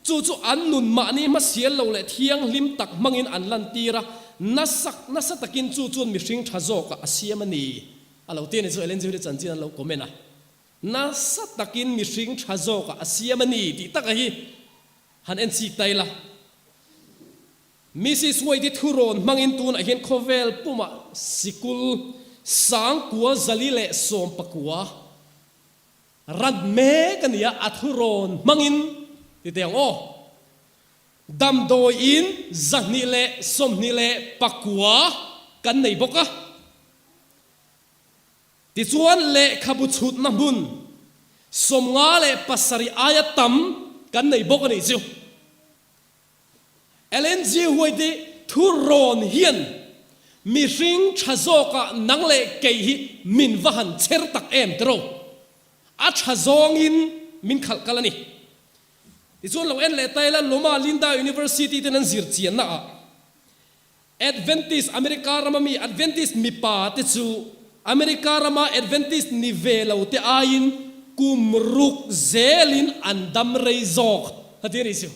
chu chu an nun mahni hmasial lo leh thianghlim tak hmangin an lantir a, nasa nasa takin chu chuan mihring tha zawkah a siam a ni a lo ti a ni chu Ellen G. White chanchin an lo comment a, nasa takin mihring tha zawkah a siam a ni tih taka hi han en chik ta ila. Mrs. White-i thurawn hmangin tunah hian khawvel pumah sikul sangkua zali leh sawmpakua Rat mek a nia, a thurawn hmangin ti teh ang aw. Damdawiin 224 kan nei bawk a. Tichuan lehkhabu chhutna hmun 57 aia tam kan nei bawk a nih chu. Ellen G. White-i thurawn hian mihring tha zawkah nang leh kei hi min va han chher tak em tiraw? A tha zawngin min khalh kal a ni. Tichuan lo en leh ta ila Loma Linda University ten an zir chianna ah Adventist America rama mi Adventist mipa te chu America rama Adventist ni ve lo te aiin kum ruk zelin an dam rei zawk a ti a nih chu.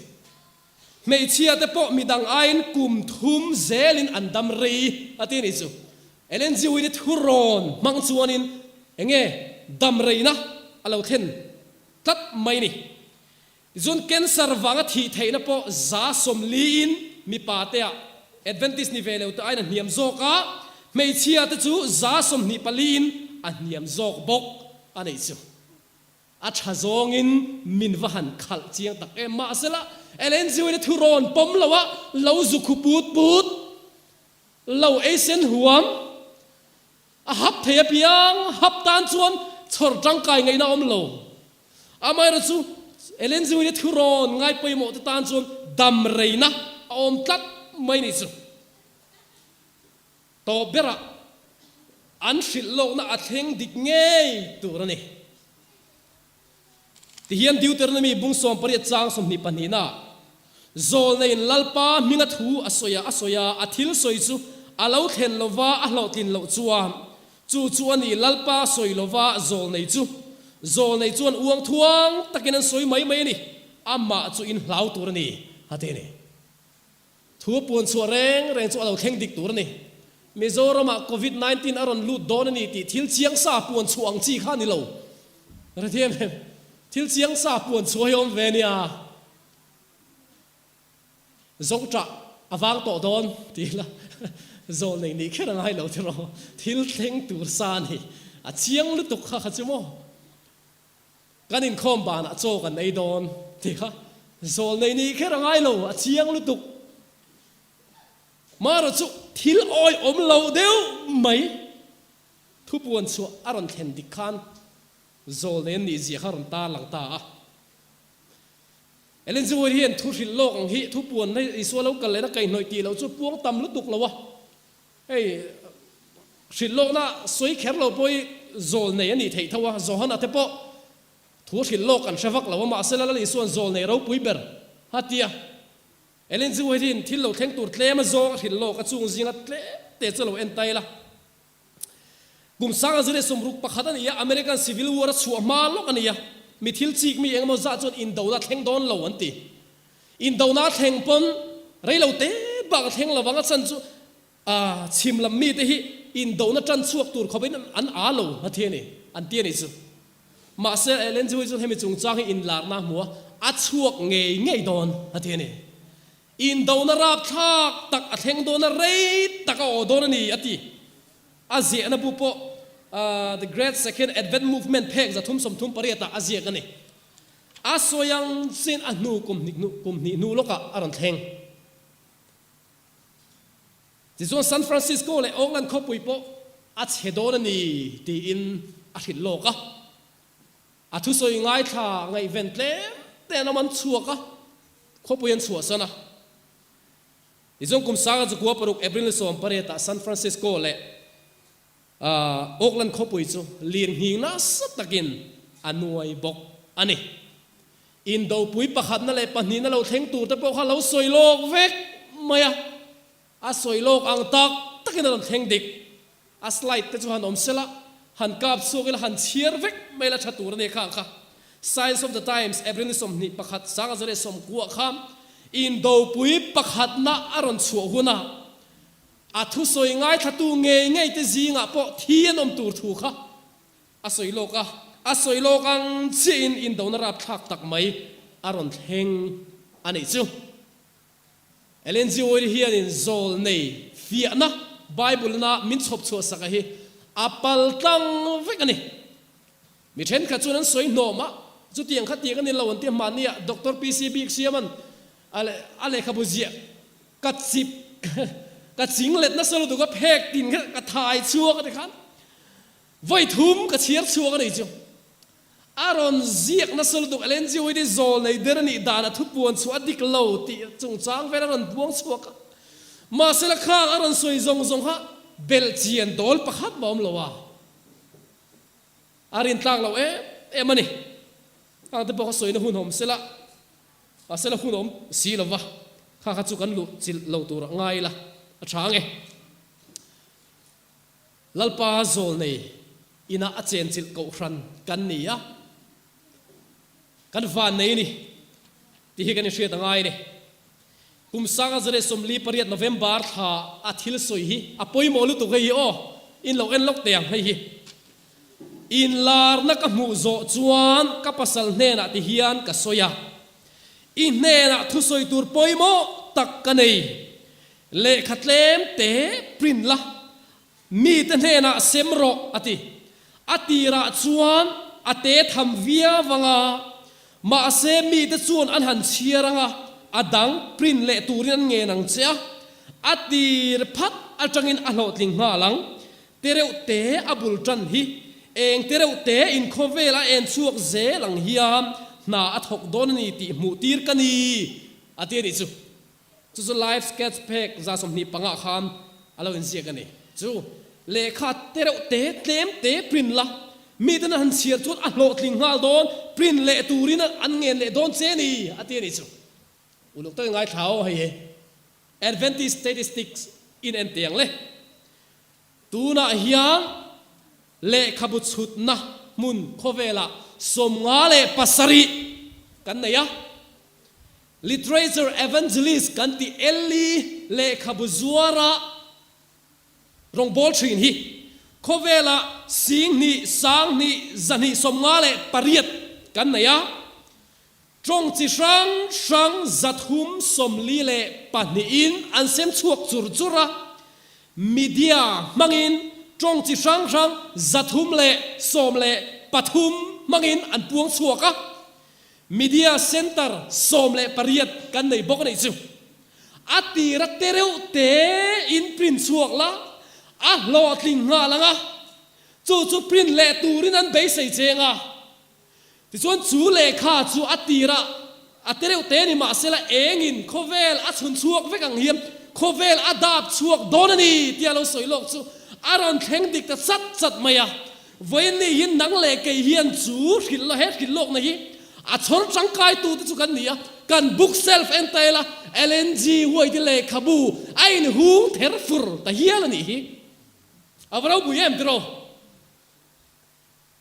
Hmeichhia te pawh midang aiin kum thum zelin an dam rei a ti a nih chu. Ellen G. White thurawn hmang chuanin enge dam reina a lo thlen tlat mai ni. Tichuan cancer vanga thih theihna pawh 40% in mipa te ah. Adventist ni ve lo te aiin a hniam zawk a, hmeichhia te chu 24% in a hniam zawk bawk a nih chu. A tha zawngin min va han khalh chiang tak em. Mahsela, Ellen G. White-a thu rawn pawm lo a, lo zu khu put put, lo ei sen huam, a hap thei apiang hap tan chuan chhawr tangkai ngaihna a awm lo. Amaherawhchu chu Ellen G. White-a thu rawn ngai pawimawh te tan chuan dam reina a awm tlat mai nih chu. Tawp berah an hrilh lawkna a thleng dik ngei tur a ni. Tihian Deuteronomy bung 18 chang 22 ah Zawlneiin Lalpa hminga thu a sawi a, a sawi a, a thil sawi chu a lo thlen lova a hlawhtlin loh chuan chu chu a ni Lalpa sawi lova zawlnei chu. Zawlnei chuan uang thuang takin an sawi mai mai a ni, amah chu in hlau tur a ni, a ti a ni. Thu a puan chhuah reng reng chu a lo thleng dik tur a ni. Mizoramah Covid 19 a rawn lut dawn a ni tih thil chiang sa puan chhuah ang chi kha a ni lo. Hrethiam em? Thil chiang sa puan chhuah hi a awm ve nia. Zawngṭah a vang tawh dawn ti ila zawl nei nih kher a ngai lo tiraw. Thil thleng tur sa a ni. A chiang lutuk kha kha chu maw. Kan inkhawm banah chaw kan ei dawn tih kha zawl nei nih kher a ngai lo, a chiang lutuk. Marawh chu thil awihawm lo deuh mai thupuan chhuah a rawn thlen dik khan zawl nei an nih zia kha a rawn tarlang ta a. Ellen G. White hian thu hrilh lawk ang hi thupuan na Isua lo kal lehna kaihhnawih tih loh chu puang tam lutuk lo a. Hei hrilh lawkna sawi kher lo pawh hi zawl nei a nih theih tho a, Johana te pawh thu hrilh lawk an hre vak lo a, mahse Lal Isua'n zawl nei ropui ber a ti a. Ellen G. White-in thil lo thleng tur tlem a zawng a hrilh lawk a, chung zinga tlem te chu a lo en ta ila. Kum 1961 a ni a, American Civil War a chhuah hma lawk a ni a, mi thil chik mi engemaw zah chuan indona thleng dawn lo an ti. Indona thleng pawn rei lo te bak a thleng lovang a chan chu A chhim lam mite hi indona tan chhuak tur khawpin an aa lo a thi a ni, an ti a nih chu. Mahse, Ellen G. White chuan hemi chungchang hi inlarna a hmu a, a chhuak ngei ngei dawn a ti a ni. Indona rapthlak tak a thleng dawn a, rei tak a aw dawn a ni, a ti. A ziahna bu pawh The Great Second Advent Movement phek 338 ah a ziak a ni. A sawi ang chin a hnu kum hnih hnu lawkah a rawn thleng. Tichuan San Francisco leh Oakland khawpui pawh a chhe dawn a ni tiin a hrilh lawk a. A thusawi ngaithla ngaihven tlem te an awm an chhuak a, khawpui an chhuahsan a. Tichuan kum 1906 April ni 18 ah San Francisco leh Oakland khawpui chu lirnghing nasa takin a nuai bawk a ni. Indopui pakhatna leh pahnihna lo thleng turte pawh kha lo sawi lawk vek mai a, a sawi lawk ang tak takin a rawn thleng dik. A slide te chu han awm sela, han kap chhuak ila, han chhiar vek mai ila tha tur a ni khang kha. Signs of the Times, April ni 21, 1990 kha Indopui pakhatna a rawn chhuah hunah A thusawi ngaithlatu ngei ngei te zingah pawh thi an awm tur thu kha a sawi lawk a, a sawi lawk ang chiahin indona rapthlak tak mai a rawn thleng a nih chu. Ellen G. White hianin zawl nei fiahna Bible-na min chhawp chhuah sak a hi a pal tlang vek a ni. Mi thenkhat chuan an sawi hnawm a, chutiang kha tiang a ni lo an ti a, hmanniah Doctor PC Biaksiama'n a lehkhabu ziah Ka chip ka ching let nasa lutuk a phek tin kha ka thai chhuak a ti khan vawi thum ka chhiar chhuak a nih chu. A rawn ziak nasa lutuk LNG hi zawl nei der a nih dan a thupuan chhuah a dik lo tih chungchang vel a rawn buang chhuak a. Mahse la khang a rawn sawi zawng zawng kha belh chian dawl pakhat mah awm lo a. A rintlak loh em em a ni. Khang te pawh kha sawina hun awm sela. Mahse la hun a awm si lo va, kha kha chu kan luh chilh lo tur a ngai ila a tha ang e. Lalpa zawl nei inah a chen chilh kohhran kan ni a, kan van nei ni tih hi kan inhriat a ngai a ni. Kum 1948 November thla a thil sawi hi a pawimawh lutuk hei hi aw, in lo en lawk teh ang hei hi. Inlarna ka hmuh zawh chuan ka pasal hnenah ti hian ka sawi a, I hnenah thusawi tur pawimawh tak ka nei. Lehkha tlem te print la, mite hnenah sem rawh, a ti. A tirah chuan a te tham viau ang a, mahse mite chuan an han chhiar ang a, a dang print leh turin an ngen ang che a, a tir phat atangin a hlawhtling nghal ang. Tereuh te a bul tan hi eng tereuh te in khawvel a en chhuak zel ang hian hna a thawk dawn a ni tih hmuh tir ka ni, a ti a nih chu. Chu chu live sketch phek 25 khan a lo inziak a ni. Chu lehkha tereuh te tlem te print la, miten an han chhiar chuan a hlawhtling nghal dawn, print leh turin an ngen leh dawn che ni, a ti a nih chu. Uluk takin ngaithla aw hei hi. Adventist Statistics in en teh ang le. Tunah hian lehkhabu chhutna hmun khawvelah 57 kan nei a. Literature Evangelist kan tih Ellie lehkhabu zuara rawngbâwl ṭhin hi khawvelah 10,000 258 kan nei a, ṭawng chi hrang hrang 342in an sem chhuak chur chur a, media hmangin ṭawng chi hrang hrang 313 hmangin an puang chhuak a. Media Centre 18 kan nei bawk a nih chu. A tira te reuh te in print chhuak la, a hlawhtling nghal ang a, chu chu print leh turin an beisei cheng a. Tichuan chu lehkha chu a tira a te reuh te ni mahsela engin khawvel a chhun chhuak vek ang hian khawvel a dap chhuak dawn a ni tia lo sawi lawk chu a rawn thleng dik ta chat chat mai a. Vawiin ni hi nang leh kei hian chu hrilh he hrilh lawkna hi a chhawr tangkai tute chu kan ni a, kan book shelf entail a LNG huaite lehkhabu a inhung ther fur ta hial a nih hi. A va ropui em tiraw?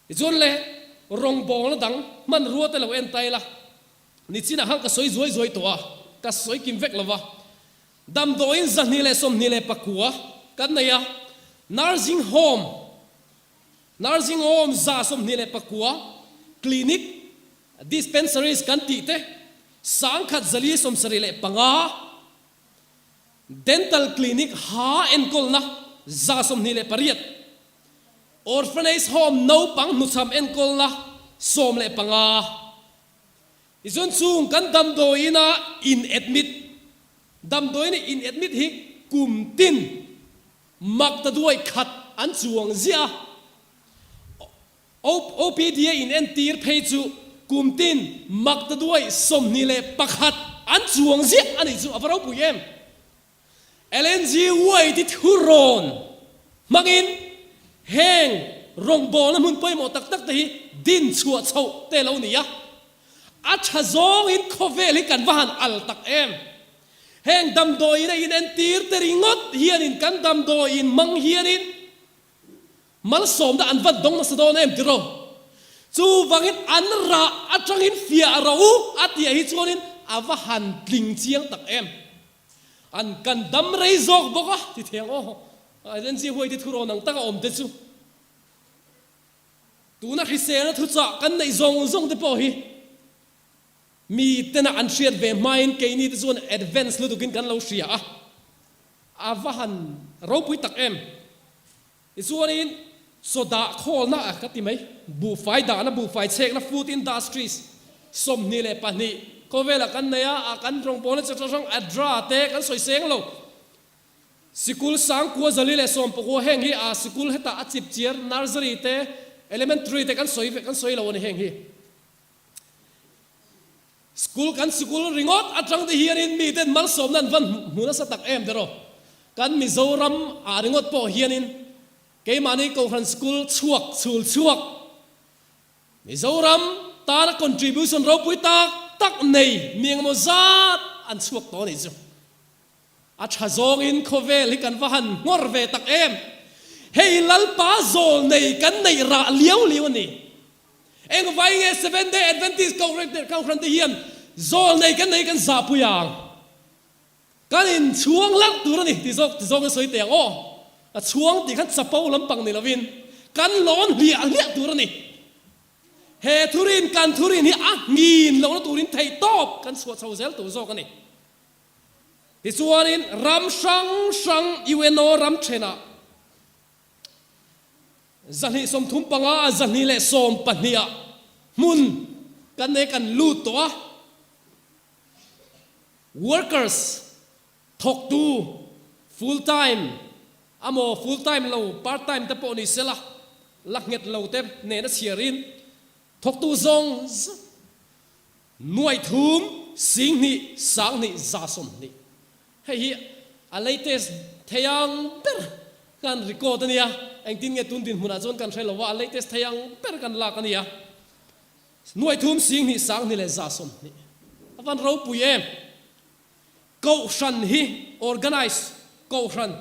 Tichuan le rawngbawlna dang hmanrua te lo entail a, nichinah khan ka sawi zuai zuai tawh a, ka sawi kim vek lova, Damdawiin 229 kan nei a, Nursing Home, Nursing Home 129, Clinic, Dispensaries kan tih te 1475, Dental Clinic ha enkawlna 128, Orphanage Home naupang hnuchham enkawlna 15. Tichuan chung kan damdawiin a in admit, damdawiin a in admit hi kum tin mak ta duai khat an chuang ziah a, OPD a in entir phei chu kum tin mak ta duai 21 an chuang ziah a nih chu a va ropui em. LNG White-i thurawn hmangin heng rawngbawlna hmun pawimawh tak tak te hi din chhuah chhoh te lo ni a, a tha zawngin khawvel hi kan va han al tak em. Heng damdawiin a inentir te ringawt hianin kan damdawiin hmang hianin malsawmna an va dawng nasa dawn em tiraw? Chuvangin an rah atangin fiah ro a tih ah hi chuanin a va han tling chiang tak em. An kan dam rei zawk bawk a, ti thei ang aw. Agency huaite thu rawn ang taka awm te chu tuna hriselna thuchah kan neih zawng zawng te pawh hi mi tena an hriat ve hmain keini te chuan advance lutukin kan lo hria a, a va han ropui tak em. Tichuanin chaw dah khawlna a ka ti mai, buhfai dahna, buhfai chhekna, food industries, 22 khawvelah kan nei a, a kan rawngbawlna chi hrang hrang ADRA te kan sawi seng lo. Sikul sangkua 119 heng hi a sikul hetah a chipchiar nursery te, elementary te kan sawi kan sawi lo a ni heng hi. School kan sikul ringawt atang te hianin miten malsawmna an van hmu nasa tak em tiraw? Kan Mizoram ah ringawt pawh hianin keimahni Kohhran School chhuak chhul chhuak Mizoram tana contribution ropui tak tak nei mi engemaw zat an chhuak tawh a nih chu. A tha zawngin khawvel hi kan va han nghawr ve tak em! Hei Lalpa zawl nei kan neih rah liau liau a ni. Engvai nge Seventh Day Adventist Kohhran te hian zawl nei kan nei kan zahpui ang? Kan inchhuang hlauh tur a ni ti zawk ti zawngin sawi teh ang aw. A chhuang tih khan chapo lampang ni lovin kan lawn hliah hliah tur a ni. He thurin kan thurin hi a nghin lohna turin theihtawp kan chhuah chho zel tur zawk a ni. Tichuanin ram hrang hrang UNO ram thenah 235 a 212 ah hmun kan nei kan lut tawh a. Workers thawktu full time amaw full time lo part time te pawh ni sela la nghet lo te nena chhiarin thawktu zawng zawng Nuaithum, 20, 20, 20. Hei hi a latest thei ang ber kan record a nia, engtin nge tun dinhmunah chuan kan hre lo a, a latest thei ang ber kan lak a nia. Nuaithum, 20, 20 leh 20. A van ropui em? Kohhran hi organize Kohhran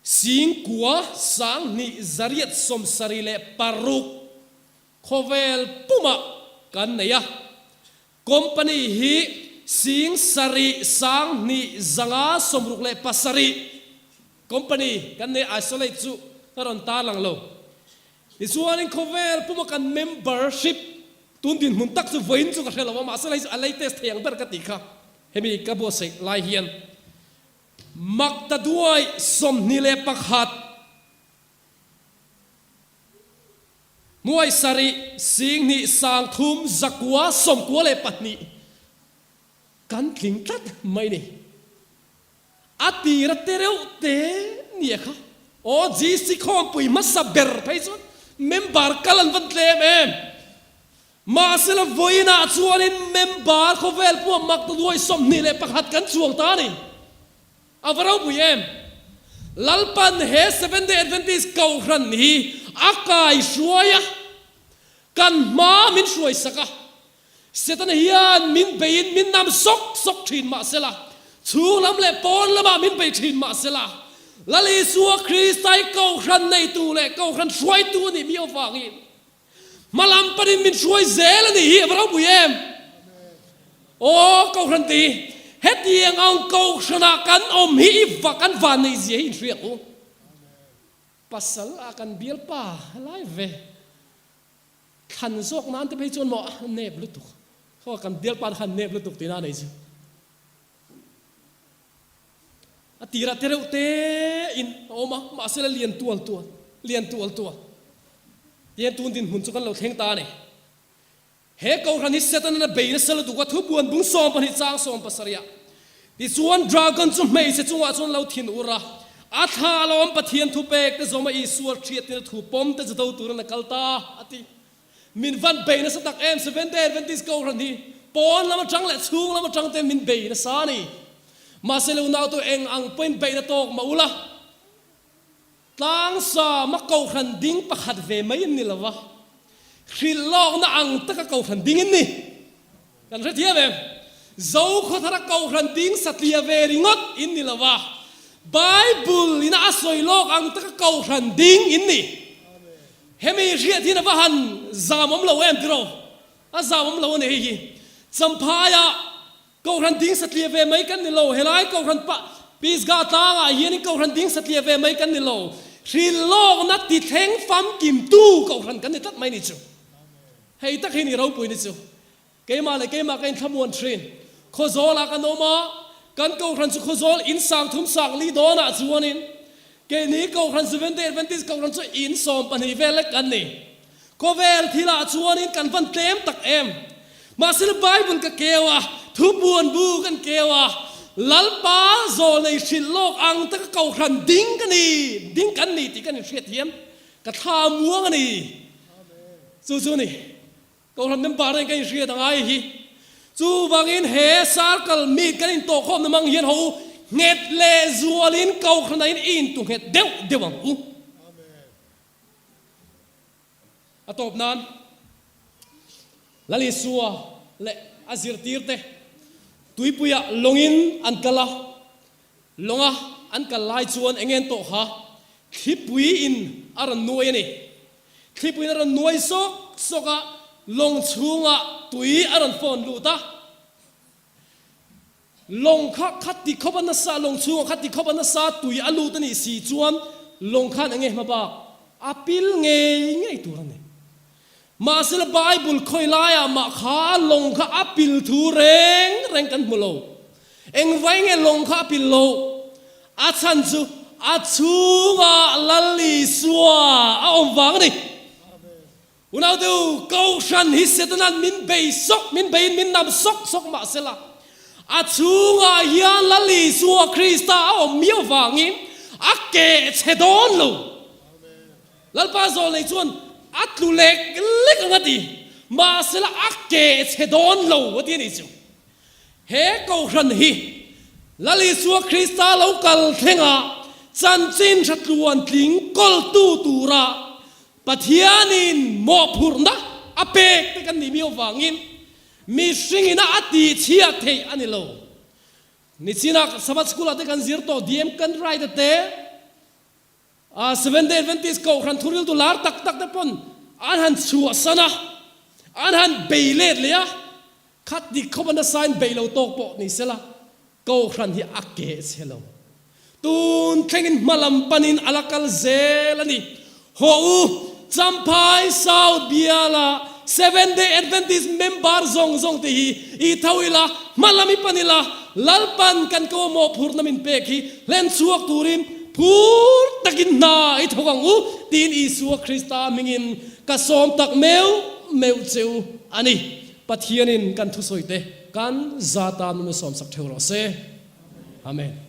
9, 20, 876. Khawvel pumah kan nei a, company hi 7 20 567 company kan nei isolate chu ka rawn tarlang lo. Tichuanin khawvel puma kan membership tun dinhmun tak chu vawiin chu ka hre lo a, mahse hei chu a latest thei ang ber ka tih kha hemi ka buatsaih lai hian maktaduai 21 Nuai sarih, 20, 30, 900, 92 kan tling tlat mai ni. A tira te reuh te nia kha. Aw GC khawmpui hmasa ber phei chuan member kal an van tlem em. Mahsela vawiinah chuanin member khawvel pawh mak ta nuai 21 kan chuang ta a ni. A va ropui em? Lalpan he Seventh Day Adventist Kohhran hi a kai hruai a, kan hma min hruai sak a. Setana hian min beiin min nam sawk sawk thin mahsela, chhung lam leh pawn lamah min bei thin mahsela, Lal Isua Krista hi Kohhran neitu leh Kohhran hruaitu a nih miau vangin, Hmalam panin min hruai zel a nih hi a va ropui em? Aw Kohhran ti, hetiang ang Kohhranah kan awm hi i va kan van neih zia hi inhriat u. Pasal a kan bialpa lai ve thlan zawk nan te phei chuan maw a nep lutuk. Khaw kan bialpa te khan nep lutuk tihna a nei chu. A tirah te reuh te in a awm a, mahse la lian tual tual, lian tual tual. Tihian tun dinhmun chu kan lo thleng ta a ni. He Kohhran hi Setanan a bei nasa lutuk a, thubuan bung 12 chang 17 ah. Tichuan dragon chu hmeichhe chungah chuan lo thin ur a, a thla a lo awm Pathian thupek te zawma Isua hriattir thu pawm te chu do turin a kal ta, a ti. Min van bei nasa tak em Seventh Day Adventist Kohhran hi pawn lam atang leh chhung lam atang te min bei nasa a ni. Mahse lo nau tu eng ang pawhin beihna tawk mah ula, tlangsa ma Kohhran ding pakhat ve mai in ni lova, hrilh lawkna ang taka Kohhran ding in ni. Kan hrethiam em? Zokhawthara Kohhran ding satliah ve ringawt in ni lova, Bible ina a sawi lawk ang taka Kohhran ding in ni. Hemi hriat hian a va han zam awm lo em tiraw? A zam awm lo a ni hei hi. Champhaia Kohhran ding satliah ve mai kan ni lo, helai Kohhran pa Pisgah tlangah hianin Kohhran ding satliah ve mai kan ni lo, hrilhlawkna tithleng famkimtu Kohhran kan ni tlat mai ni chu. Hei tak hi ni ropui ni chu. Keimah leh keimah ka inthlamuan thin. Khawzawlah kan awm a, kan Kohhran chu Khawzawl in 30 30 dawnah chuanin keini Kohhran Seventh-day Adventist Kohhran chu in 12 vel lek kan ni. Khawvel thilah chuanin kan van tlem tak em. Mahse Bible ka keu a, thubuan bu kan keu a, Lalpa zawlnei hrilh lawk ang taka Kohhran ding ka ni, ding kan ni tih kan inhriat hian ka thla muang a ni. Chu chu ni. Kohhran member te kan inhriat a ngai hi. Chuvangin he circle meet kan intawhkhawmna hmang hian ho nghet leh zualin Kohhranah in i intu nghet deuh deuh ang u. A tawp nan Lal Isua leh a zirtirte tuipuiah lawngin an kal a, lawnga an kal lai chuan eng nge an tawh kha thlipui in a rawn nuai a ni. Thlipuiin a rawn nuai sawk sawk a, lawng chhungah tui a rawn fawn lut a. Lawng kha kha ti khawp a nasa, lawng chhungah kha ti khawp a nasa tui a lut a nih si chuan lawng khan eng nge hma bak a pil ngei ngei tur a ni. Mahsela Bible khawi laiah mah kha lawng kha a pil thu reng reng kan hmu lo. Engvai nge lawng kha a pil loh? A chhan chu a chhungah Lal Isua a awm vang a ni. Unautu, Kohhran hi Setana'n min bei sawk, min beiin min nam sawk sawk mah sela, a chhungah hian Lal Isua Krista a awm miau vangin a keh chhe dawn lo. Lalpa zawlnei chuan a tlu lek lek ang a ti, mahsela a keh chhe dawn lo a ti a nih chu. He Kohhran hi Lal Isua Krista lo kal thlengah chanchin hra tluan tling kawltu tura Pathianin mawhphurhna a pek te kan nih miau vangin mihringina a tihchhiat theih a ni lo. Nichina Sabbath School-ah te kan zir tawh DM kan write a te, Seventh Day Adventist Kohhran thuriltu lar tak tak te pawn an han chhuahsan a, an han bei let leh a, khat dik khawp a nasain bei lo tawk pawh ni sela, Kohhran hi a keh chhe lo. Tun thlengin hma lam panin a la kal zel a ni. Haw u, Champhai South biala Seventh Day Adventist member zawng zawng te hi i tho ila, hma lam i pan ila, Lalpan kan ko mawhphurhna min pek hi hlen chhuak turin phur takin hna i thawk ang u tiin Isua Krista hmingin ka sawm tak meuh meuh che u a ni. Pathianin kan thusawi te kan za tan min sawmsak theuh rawh se. Amen.